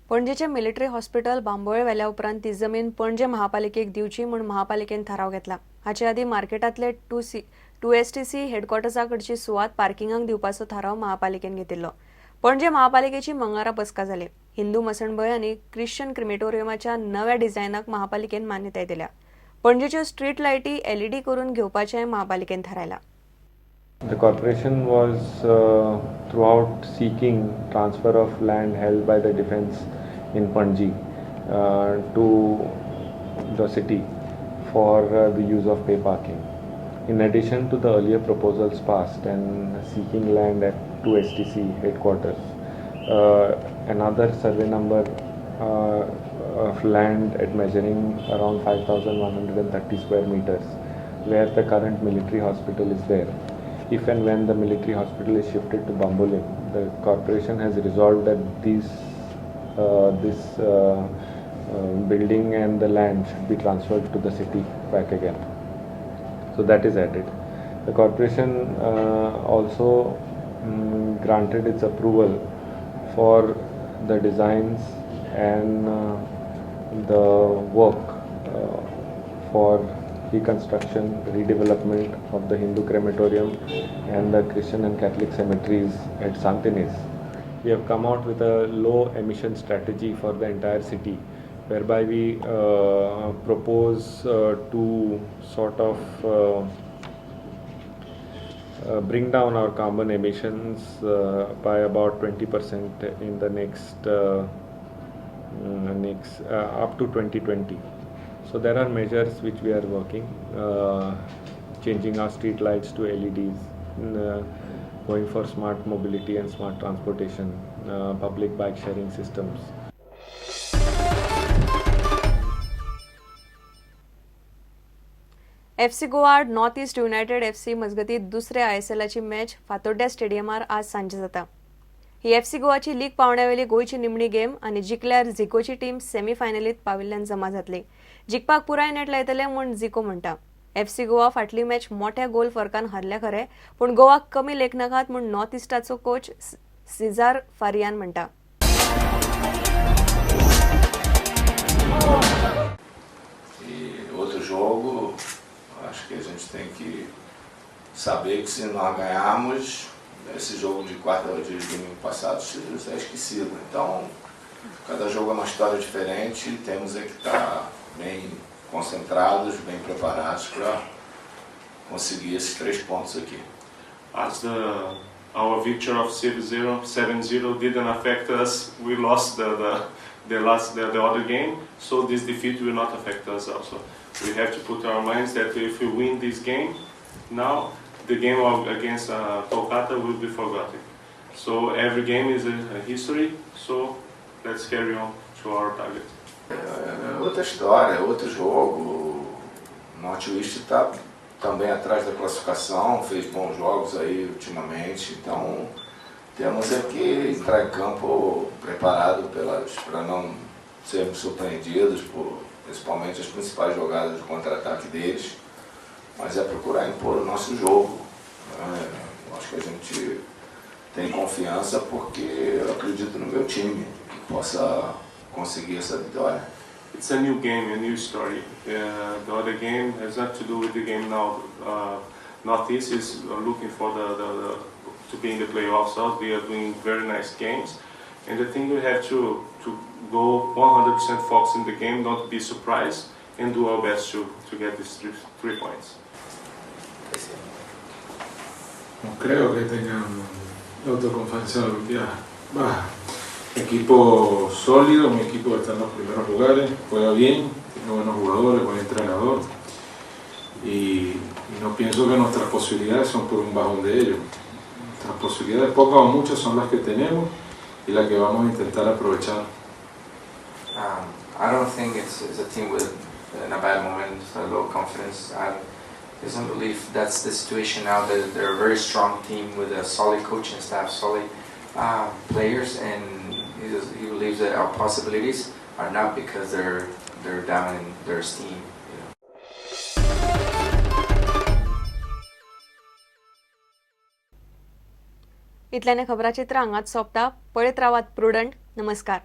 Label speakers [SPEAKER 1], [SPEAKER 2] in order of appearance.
[SPEAKER 1] पणजेचे military hospital Bambolim व्हेल्या उपरांत ती जमीन पणजे महापालिकेक दिवची म्हूण महापालिकेन थाराव घेतला. हाचे आदीं मार्केटांतले 2STC हेडक्वॉर्टर्सा कडची सुवात पार्किंगाक दिवपाचो थाराव महापालिकेन घेतिल्लो. पणजे महापालिकेची मंगळारा बसका जाली. हिंदू मसणभंय आनी क्रिश्चन क्रिमेटोरियमाच्या नव्या डिझायनाक महापालिकेन मान्यताय दिल्या. पणजेच्यो स्ट्रीट लायटी एलईडी करून घेवपाचें महापालिकेन थारायलां.
[SPEAKER 2] The corporation was throughout seeking transfer of land held by the defense in Panji to the city for the use of pay parking. In addition to the earlier proposals passed and seeking land at 2STC headquarters, another survey number of land at measuring around 5,130 square meters, where the current military hospital is there. If and when the military hospital is shifted to Bambolim, the corporation has resolved that this building and the land should be transferred to the city back again. So that is added. The corporation also granted its approval for the designs and the work for reconstruction, redevelopment of the Hindu crematorium and the Christian and Catholic cemeteries at Santa Inez. We have come out with a low emission strategy for the entire city, whereby we propose to sort of bring down our carbon emissions by about 20% in the next up to 2020. So there are measures which we are working, changing our street lights to LEDs, going for smart mobility and smart transportation, public bike sharing systems.
[SPEAKER 1] FC Goa आड north east United FC मजगतीं दुसऱ्या आयएसएलाची match फातोड्ड्या स्टेडियमार आज सांजे जाता. ही FC गोवाची league पावंड्यावेली गोंयची निमणी game आनी जिखल्यार झिकोची टीम सेमीफायनलीत पाविल्ल्यान जमा जातली. जिखपाक पुराय नेट लायतले म्हूण झिको म्हणटा. एफसी गोवा फाटली मॅच मोठ्या गोल फरकान हरल्या खरें, पूण गोवाक कमी लेखनाकात म्हूण नॉर्थ इस्टाचो कोच सिजार फारियान म्हणटा.
[SPEAKER 3] E outro jogo, acho que a gente tem que saber que, se nós ganharmos, esse jogo de quarta, de domingo passado, é esquecido. Então, cada jogo é uma história diferente e temos é que estar bem concentrados, bem preparados para conseguir esses três pontos aqui.
[SPEAKER 4] As the our victory of 7-0, 7-0 didn't affect us, we lost the other game, so this defeat will not affect us also. We have to put our minds that if we win this game, now the game against Kolkata will be forgotten. So every game is a history, so let's carry on to our target.
[SPEAKER 3] É outra história, outro jogo. O North East está também atrás da classificação, fez bons jogos aí ultimamente, então temos é que entrar em campo preparado para não sermos surpreendidos por principalmente as principais jogadas de contra-ataque deles, mas é procurar impor o nosso jogo, né? Eu acho que a gente tem confiança porque eu acredito no meu time, que possa conseguir essa vitória.
[SPEAKER 4] It's a new game, a new story. The other game has nothing to do with the game now. Northeast is looking for the to be in the playoffs. So they are doing very nice games, and I think we have to go 100% focus in the game, not be surprised, and do our best to get these three points.
[SPEAKER 5] No creo que tengan la autoconfianza baja. Equipo sólido, un equipo que está en los primeros lugares, juega bien, tiene buenos jugadores, buen entrenador y no pienso que nuestras posibilidades son por un bajón de ellos. Nuestras posibilidades, pocas o muchas, son las que tenemos y las que vamos a intentar aprovechar.
[SPEAKER 6] I don't think it's a team with in a bad moment, a low confidence. I doesn't believe that's the situation now. That they're a very strong team with a solid coaching staff, solid players, and he believes that our possibilities are not because they're down in their esteem.
[SPEAKER 1] इतल्याने खबराचित्र हांगाच सोंपता. पळयत रावात prudent. नमस्कार.